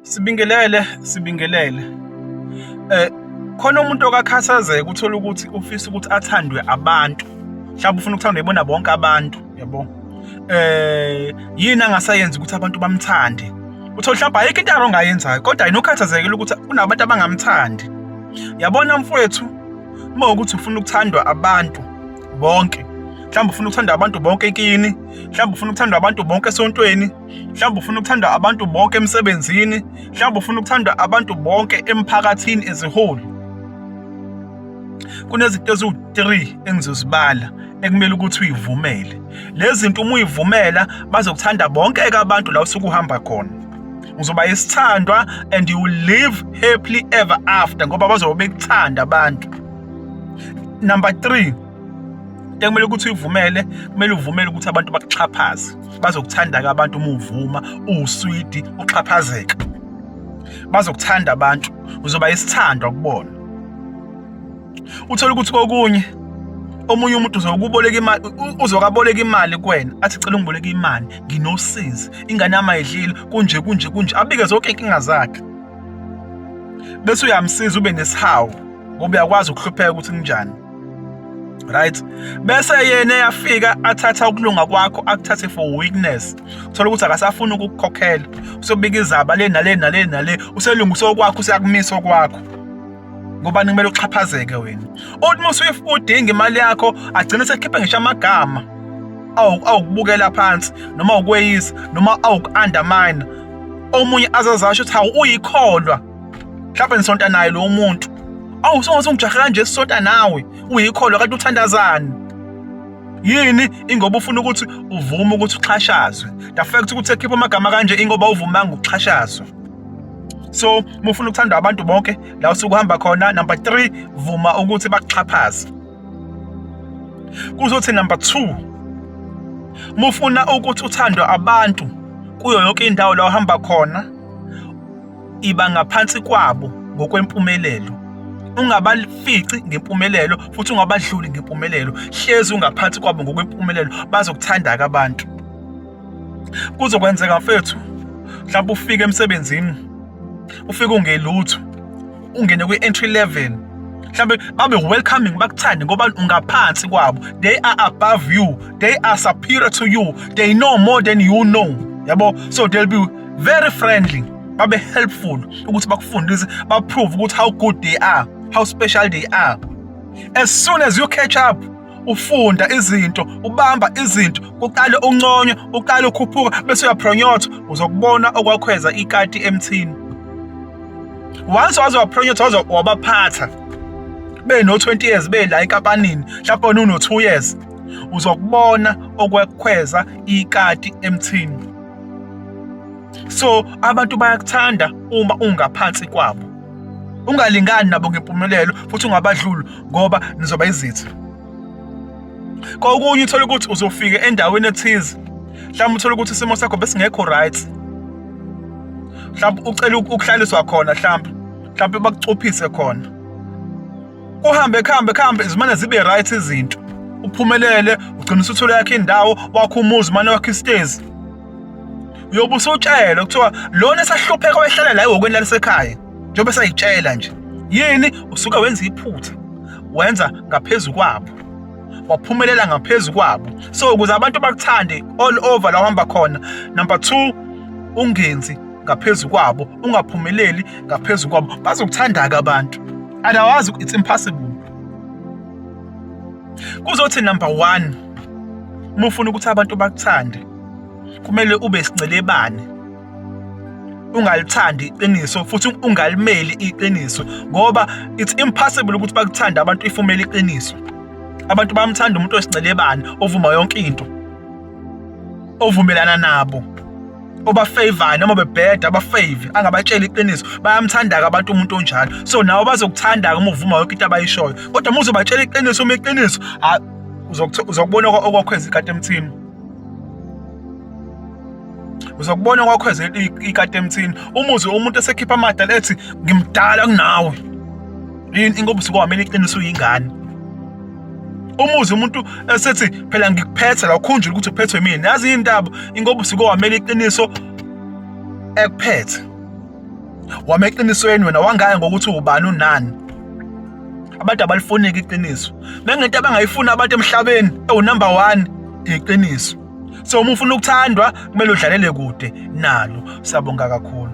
Sibingelele, sibingelele. Khona umuntu okakhathazeka uthola ukuthi ufisa ukuthi athandwe abantu. Mhlawumbe ufuna ukuthandwa yibona bonke abantu, yabo. Yini angasayenza ukuthi abantu bamthande? Uthola mhlawumbe ayikho into arongayenzayo kodwa yena ukhathazekile ukuthi kunabantu abangamthandi. Yabona mfowethu, uma ukuthi ufuna ukuthandwa abantu bonke, mhlawumbe ufuna ukuthandwa abantu bonke kini, mhlawumbe ufuna ukuthandwa abantu bonke esontweni, mhlawumbe ufuna ukuthandwa abantu bonke emsebenzini, mhlawumbe ufuna ukuthandwa abantu bonke emphakathini as a whole. Kunezinto eziwu-3 engizozibala ekumele ukuthi uyivumele. Lezi zinto uma uyivumela bazokuthanda bonke-ke abantu la usuke uhamba khona. Uzoba isithandwa and you will live happily ever after ngoba bazobe bekuthanda abantu. Number 3, into ekumele ukuthi uyivumele, kumele uvumele ukuthi abantu bakuxhaphaze. Bazokuthanda-ke abantu uma uvuma, uwuswidi, uxhaphazeka. Bazokuthanda abantu, uzoba isithandwa kubona. Uthole ukuthi kokunye omunye umuntu uzokuboleka imali, uzokaboleka imali kuwena, athi cela ungiboleke imali, nginosizi, ingane yami ayidlile, kunje kunje kunje, abike zonke iy'nkinga zakhe. Bese uyamsiza ube nesihawu ngoba uyakwazi ukuhlupheka ukuthi kunjani. Right? Bese yena eyafika athatha ukulunga kwakho akuthathe for weakness. Uthola ukuthi akasafuni ukukukhokhela. Usobika izaba le nale nale nale, uselungisa okwakho, useyakumisa okwakho. Ngoba kumele uxhaphazeke wena. Uthi uma udinga imali yakho agcine sekhipha ngisho amagama awukubukela phansi noma ukweyisa noma awuku-undermine. Omunye azazasho ukuthi hawu uyikholwa. Mhlawumbe nisonta naye lo muntu. Awu songase ungijahe kanje sisonta nawe, uyikholwa kanti uthandazani? Yini ingoba ufuna ukuthi uvume ukuthi uxhashazwe. The fact ukuthi ekhipha amagama kanje ingoba uvumanga ukuxhashazwa. So uma ufuna ukuthandwa abantu bonke la usuke uhamba khona, number 3, vuma ukuthi bakuxhaphaze. Kuzothi number 2, uma ufuna ukuthi uthandwe abantu kuyo yonke indawo la uhamba khona, iba ngaphansi kwabo ngokwempumelelo. Ungabafici ngempumelelo futhi ungabadluli ngempumelelo. Hlezi ungaphansi kwabo ngokwempumelelo, bazokuthanda-ke abantu. Kuzokwenzeka mfethu, mhlawumbe ufike emsebenzini, ufike ungelutho, ungene kwi-entry level, mhlawumbe babe welcoming, bakuthande ngoba ungaphansi kwabo. They are above you, they are superior to you, they know more than you know, yabo. So they'll be very friendly, babe helpful ukuthi bakufundise, baprove ukuthi how good they are, how special they are. As soon as you catch up, ufunda izinto, ubamba izinto, uqale unconywe, uqale ukhuphuka, bese uyapronyotha, uzokubona okwakhweza ikati emthini. Once waze wapronyotha, waze wabaphatha beno 20 years bela enkampanini, mhlawumbe wena uno 2 years, uzokubona okwakhweza ikati emthini. So abantu bayakuthanda uma ungaphansi kwabo, ungalingani nabo ngempumelelo futhi ungabadluli ngoba nizoba izitha. Kokunye uthola ukuthi uzofika endaweni ethize, mhlawumbe uthole ukuthi isimo sakho besingekho right, mhlawumbe ucela ukuhlaliswa khona, mhlawumbe bakucuphise khona, kuhambe kuhambe kuhambe zimane zibe right izinto, uphumelele, ugcine usuthole yakho indawo, wakho umuzi, mane wakho isitezi. Uyobe usutshelwa kuthiwa lona esahlupheka wehlala la ehhokweni lalisekhaya, njengoba esayitshela nje. Yini? Usuke wenza iphutha, wenza ngaphezu kwabo, waphumelela ngaphezu kwabo. So ukuze abantu bakuthande all over la uhamba khona, number 2, ungenzi ngaphezu kwabo, ungaphumeleli ngaphezu kwabo, bazokuthanda-ke abantu. Otherwise it's impossible. Kuzothi number 1, uma ufuna ukuthi abantu bakuthande, kumele ube isincelebane, ungalithandi iqiniso futhi ungalimeli iqiniso, ngoba it's impossible ukuthi bakuthande abantu if umele iqiniso. Abantu bayamthanda umuntu oyisincelebane, ovuma yonke into, ovumelana nabo, obafavour noma bebheda abafavor, angabatsheli iqiniso. Bayamthanda-ke abantu umuntu onjalo. So nawe bazokuthanda-ke uma uvuma yonke into abayishoyo, kodwa uma uzobatshela iqiniso, uma iqiniso, uzokubona okwakhweza ikati emthini. Uzokubona okwakhweza ikati emthini. Umuzwe umuntu esekhipha amadala ethi ngimdala kunawe. Yini? Ingoba usuke wamela iqiniso uyingane. Umuzwe umuntu esethi phela ngikuphethe la, ukhunjule ukuthi uphethwe mina. Yazi indaba, ingoba usuke wamela iqiniso ekuphethe. Wama eqinisweni wena, wangaya ngokuthi ubani unani. Abantu abalifuneki iqiniso. Mengento abangayifuni abantu emhlabeni ewu number 1 iqiniso. So uma ufuna ukuthandwa kumele udlalele kude nalo. Siyabonga kakhulu.